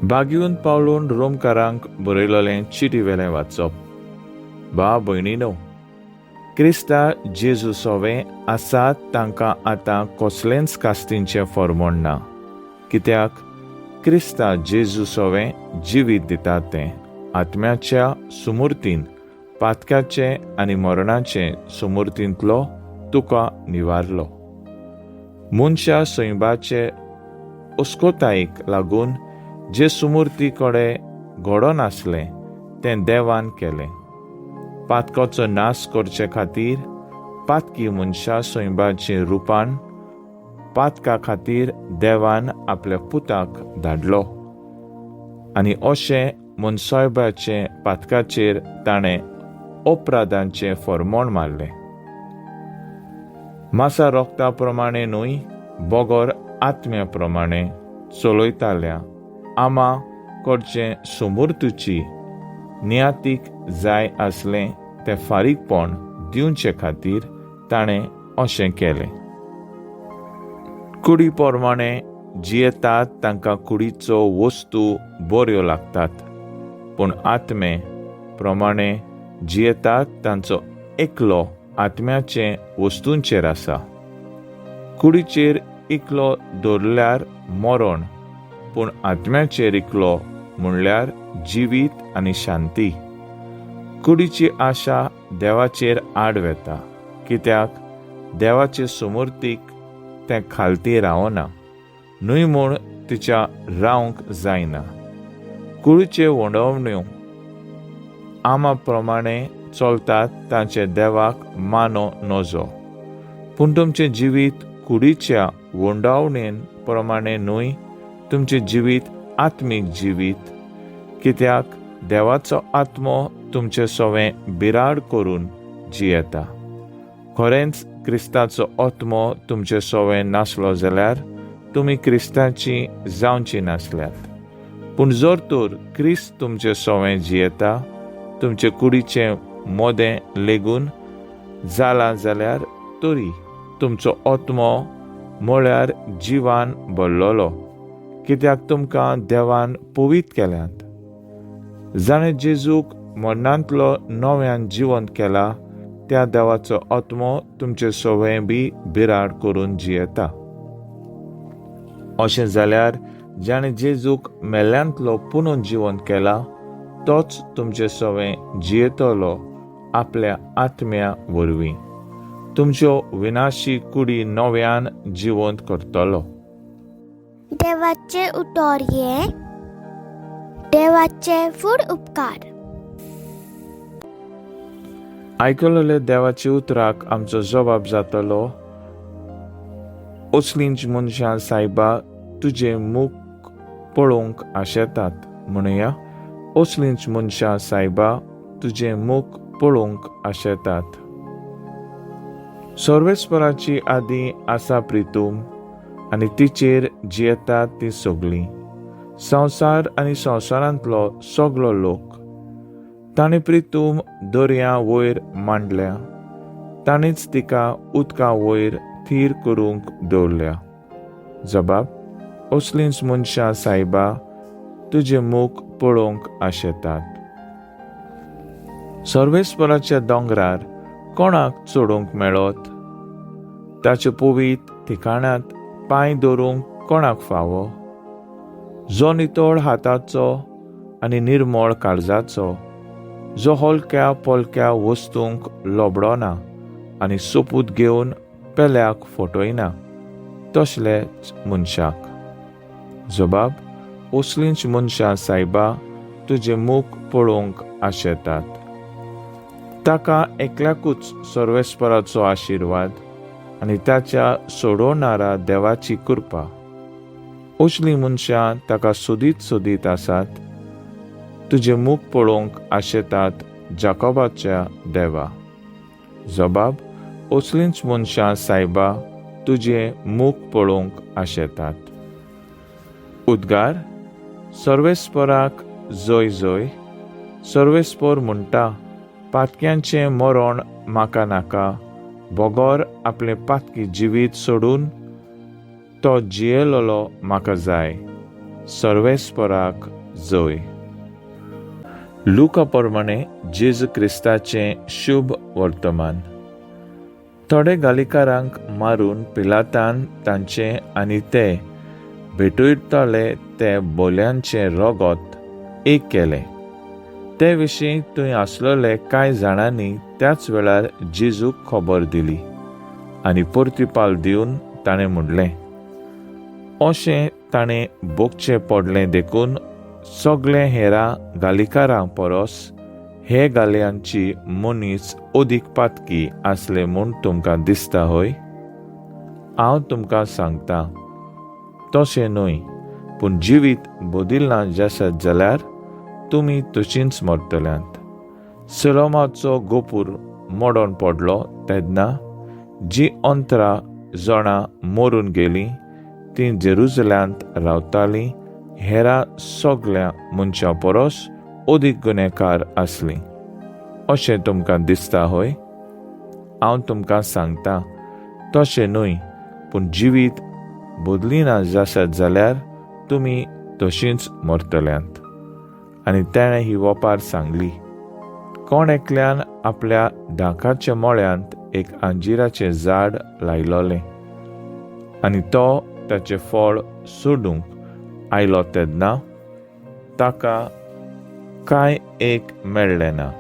बागीवन पावलून रोमकारांक बरयलोलें चिटी वेलें वाचप. बा भयणीनो, क्रिस्ता जेजू सोवे आसात तांकां आतां कसलेंच कास्तींचें फॉर्मोण ना, कित्याक क्रिस्ता जेजू सोवे जिवीत दिता तें आत्म्याच्या सुमुर्तीन पातकाचे आनी मरणाचे सुमुर्तींतलो तुका निवारलो. मनशा सैबाचे अस्कोतायेक लागून जे सुमुर्ती कडेन घडनासलें तें देवान केलें. पातकाचो नाश करचे खातीर पातकी मनशा सैबाचे रुपान पातका खातीर देवान आपल्या पुताक धाडलो आनी अशें मनसोयबाचे पातकाचेर ताणें अपराधांचें फॉर्मोण मारलें. मासा रोगता प्रमाणे न्हय बगर आत्म्या प्रमाणे चलयताल्या आमा करचें सुमुर्तुची नियातीक जाय आसलें तें फारीकपण दिवचे खातीर ताणें अशें केलें. कुडी प्रमाणे जियेतात तांकां कुडीचो वस्तू बऱ्यो लागतात, पूण आत्मे प्रमाणे जियेतात तांचो एकलो आत्म्याचे वस्तूंचेर आसा. कुडीचेर एकलो दवरल्यार मरण, पूण आत्म्याचेर एकलो म्हणल्यार जिवीत आनी शांती. कुडीची आशा देवाचेर आड वेता, कित्याक देवाचे सुमुर्तीक तें खालती रावना, न्हय म्हूण तिच्या रावंक जायना. कुडीचे वडवण्यो आमा प्रमाणे चलतात तांचे देवाक मानो नजो, पूण तुमचें जिवीत कुडीच्या वंडावणेन प्रमाणे न्हय, तुमचें जिवीत आत्मीक जिवीत, कित्याक देवाचो आत्मो तुमचें सवें बिराड करून जियेता. खरेंच क्रिस्ताचो आत्मो तुमचें सवें नासलो जाल्यार तुमी क्रिस्ताची जावची नासल्यात. पूण जर तर क्रिस्त तुमचें सवें जियेता, तुमचे कुडीचें मोदें लेगून जालां जाल्यार तरी तुमचो आत्मो म्हळ्यार जिवान भरलोलो, कित्याक तुमकां देवान पवीत केल्यात. जाणें जेजूक मरणांतलो नव्यान जिवंत केला त्या देवाचो आत्मो तुमचे सवें बी बिराड करून जियेता. अशें जाल्यार जाणें जेजूक मेल्यांतलो पुनून जिवंत केला तोच तुमचे सवें जियेतलो आपल्या आत्म्या वरवीं तुमच्यो विनाशी कुडी नव्यान जिवंत करतलो. देवाचे उतर हें देवाचे फूड उपकार. आयकलेले देवाच्या उतराक आमचो जबाब जातलो. असलींच मनशां सायबा तुजें मुख पळोवंक आशेतात. म्हणया, असलींच मनशां सायबा तुजें मुख पळोवंक आशेतात. सर्वेस्पराची आदी आसा प्रितूम आनी तिचेर जियेतात ती सगळीं, संवसार आनी संवसारांतलो सगलो लोक. ताणें प्रितूम दर्या वयर मांडल्या, ताणेंच तिका उदका वयर थीर करूंक दवरल्या. जबाब, असलींच मनशां सायबा तुजें मुख पळोवंक आशेतात. सर्वेस्पराच्या दोंगरार कोणाक चडूंक मेळत? ताचे पवीत ठिकाणांत पांय दवरूंक कोणाक फावो? जो नितळ हाताचो आनी निर्मळ काळजाचो, जो हलक्या पोलक्या वस्तूंक लोबडोना आनी सोपूत घेवन पेल्याक फटयना तसलेच मनशाक. जबाब, असलींच मनशां सायबा तुजें मुख पळोवंक आशेतात. ताका एकल्याकूच सर्वेस्पराचो आशिर्वाद आनी ताच्या सोडवणारा देवाची कृपा. असलीं मनशां ताका सोदीत सोदीत आसात, तुजें मुख पळोवंक आशेतात जाकोबाच्या देवा. जबाब, असलींच मनशां सायबा तुजें मुख पळोवंक आशेतात. उद्गार, सर्वेस्पराक जय जय. सर्वेस्पर म्हणटा, पातक्यांचें मरण म्हाका नाका, बगर आपलें पातकी जिवीत सोडून तो जियेलोलो म्हाका जाय. सर्वेस्पराक जय. लुका प्रमाणे जेजू क्रिस्ताचें शुभ वर्तमान. थोडे गालिकारांक मारून पिलातान तांचें आनी ते भेटयतले ते बोल्यांचें रगत एक केलें. ते विशीं थंय आसलेले कांय जाणांनी त्याच वेळार जेजूक खबर दिली आनी परतिपाल दिवन ताणें म्हणलें, अशें ताणें भोगचें पडलें देखून सगळे हेरां गालिकारां परस हे गालयांची मनीस अदीक पातकी आसले म्हूण तुमकां दिसता हय? हांव तुमकां सांगता, तशें न्हय, पूण जिवीत बदिलना जासत जाल्यार तुमी तशींच मरतल्यांत. सलोमाचो गोपूर मोडोन पडलो तेन्ना जी अंतरा जाणां मरून गेलीं तीं जेरुजल्यांत रावतालीं हेरां सगल्या मनशां परस अदीक गुन्यांवकार आसलीं अशें तुमकां दिसता हय? हांव तुमकां सांगता, तशें न्हय, पूण जिवीत बदलिना जासत जाल्यार तुमी तशींच मरतल्यांत. आनी ताणें ही वपार सांगली, कोण एकल्यान आपल्या दाकाच्या मळ्यांत एक अंजिराचें झाड लायलोलें आनी तो ताचें फळ सोडूंक आयलो तेन्ना ताका कांय एक मेळ्ळें ना.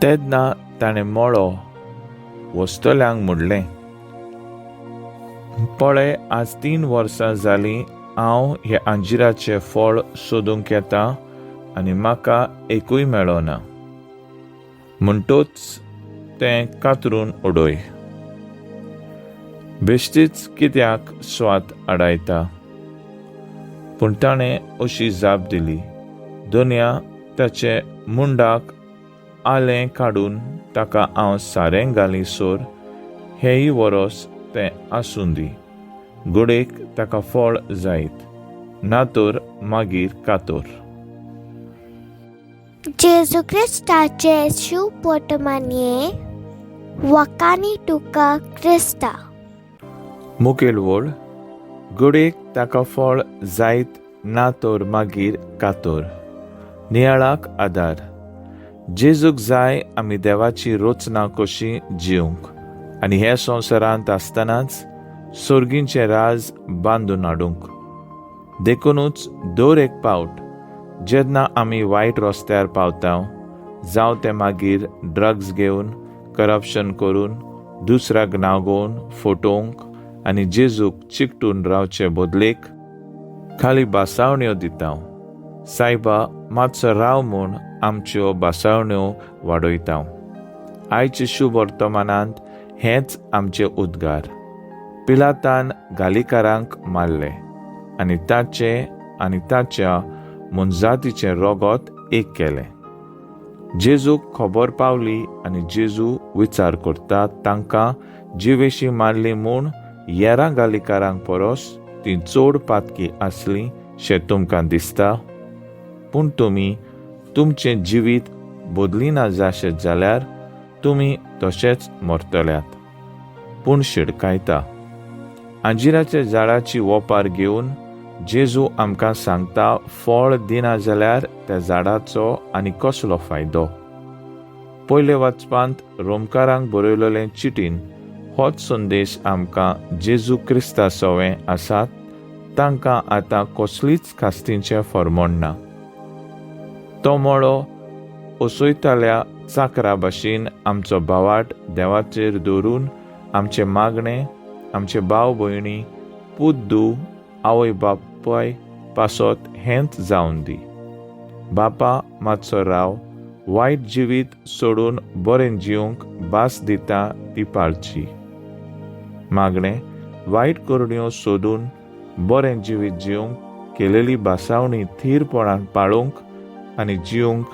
तेन्ना ताणें मळो वसतल्यांक म्हणलें, पळय, आज 3 वर्सां जालीं हांव हे अंजिराचें फळ सोदूंक येता आनी म्हाका एकूय मेळना, म्हणटूच तें कातरून उडय. बेश्टीच कित्याक स्वात आडायता? पूण ताणें अशी जाप दिली, दोनया ताचे मुंडाक आलें काडून ताका हांव सारें घाली सोर हेंय वरोस तें आसूं दी, घडयेक ताका फळ जायत, ना तर मागीर कातोर. जेजू क्रिस्ताचें शुभ वर्तमान वकानी तुका क्रिस्ता. मुखेल वळ, घडयेक ताका फळ जायत, ना तर मागीर कातोर. नियाळाक आदार. जेजूक जाय आमी देवाची रचना कशी जिवंक आनी हे संवसारांत आसतनाच सर्गींचें राज बांदून हाडूंक. देखुनूच दर एक पावट जेन्ना आमी वायट रस्त्यार पावता, जावं तें मागीर ड्रग्स घेवन, करप्शन करून, दुसऱ्याक नागोवन फटोवंक आनी जेजूक चिकटून रावचे बदलेक खाली बासावण्यो दिता, सायबा मातसो राव म्हूण आमच्यो बासावण्यो वाडयता. आयच्या शुभ वर्तमानांत हेंच आमचे उद्गार. पिलातान गालिकारांक मारले आनी ताचें आनी ताच्या मनजातीचें रगत एक केलें. जेजूक खबर पावली आनी जेजू विचार करता, तांकां जिवेशी मारली म्हूण येरां गालिकारांक परस ती चड पातकी आसली शें तुमकां दिसता? पूण तुमी तुमचें जिवीत बदलिना जाशें जाल्यार तुमी तशेंच मरतल्यात. पूण शिडकायता. अंजिराच्या झाडाची वोपार घेवन जेजू आमकां सांगता, फळ दिना जाल्यार त्या झाडाचो आनी कसलो फायदो? पयले वाचपांत रोमकारांक बरयलेले चिटीन होच संदेश आमकां जेजू क्रिस्ता सवें आसात तांकां आतां कसलीच खास्तींचें फर्मण ना. तो मळो असोयताल्या चाकरा भाशेन आमचो भावाट देवाचेर दवरून आमचें मागणें, आमचे भाव भयणी, पूत धूव, आवय बापाय पासत हेंच जावन दी. बापा मातसो राव, वायट जिवीत सोडून बरें जिवंक भास दिता ती पाळची. मागणें, वायट करण्यो सोदून बरें जिवीत जिवंक केलेली भासावणी थीरपणान पाळूंक आनी जिवंक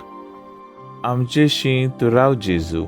आमचेशी तूं राव जेजू.